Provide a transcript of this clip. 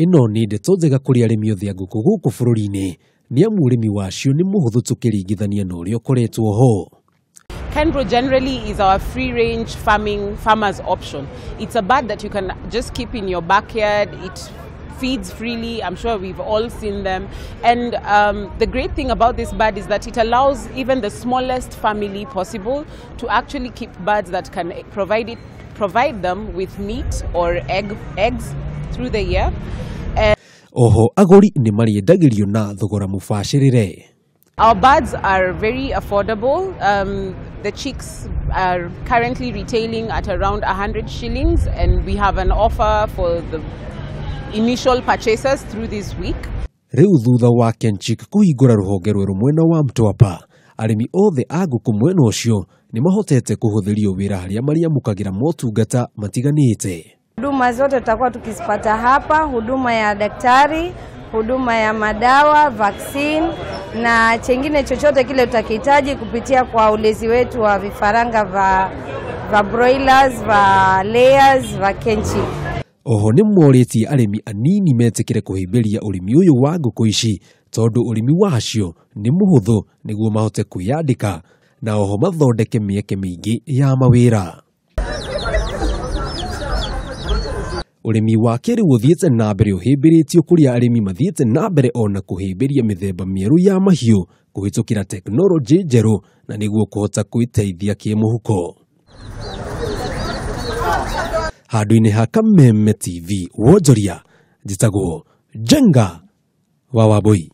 Ĩno nĩ ndeto njega kũrĩ arĩmi othe a ngũkũ gũkũ bũrũri-inĩ, nĩ amu ũrĩmi wacio nĩ mũhũthũ tũkĩringithania na ũrĩa ũkoretwo ho. Kenbro generally is our free-range farming farmers option. It's a bird that you can just keep in your backyard. It feeds freely. I'm sure we've all seen them. And the great thing about this bird is that it allows even the smallest family possible to actually keep birds that can provide them with meat or eggs through the year. Oho agũri nĩ marĩendagĩrio na thogora mũbacĩrĩre. Our birds are very affordable. The chicks are currently retailing at around 100 shillings, and we have an offer for the initial purchasers through this week. Rĩu thutha wa Kenchic kũhingũra rũhonge rwerũ mwena wa Mtwapa, arĩmi othe a ngũkũ mwena ũcio nĩ mahotete kũhũthĩrio wĩra harĩa marĩamũkagĩra motungata matiganĩte. Huduma zote tutakuwa tukizipata hapa, huduma ya daktari, huduma ya madawa, vaccine na chengine chochote kile tutakihitaji kupitia kwa ulezi wetu wa vifaranga va broilers, va layers, va Kenchic. Oho nĩ morĩtie arĩmi anini metĩkĩre kũhĩmbĩria ũrĩmi ũyũ wa ngũkũ ici tondũ ũrĩmi wacio nĩ mũhũthũ nĩguo mahote kwĩyandĩka na oho mathondeke mĩeke mĩingĩ ya mawĩra. Ũrĩmi wa kĩrĩu ũthiĩte na mbere ũhĩmbĩrĩtio kũrĩa arĩmi mathiĩte na mbere ona kũhĩmbĩria mĩthemba mĩerũ ya mahiũ kũhĩtũkĩra tekinoronjĩ njerũ na nĩguo kũhota kwĩteithia kĩmũhuko. Handũ-inĩ ha Kameme TV wonjoria, njĩtagwo Njenga wa Wambui.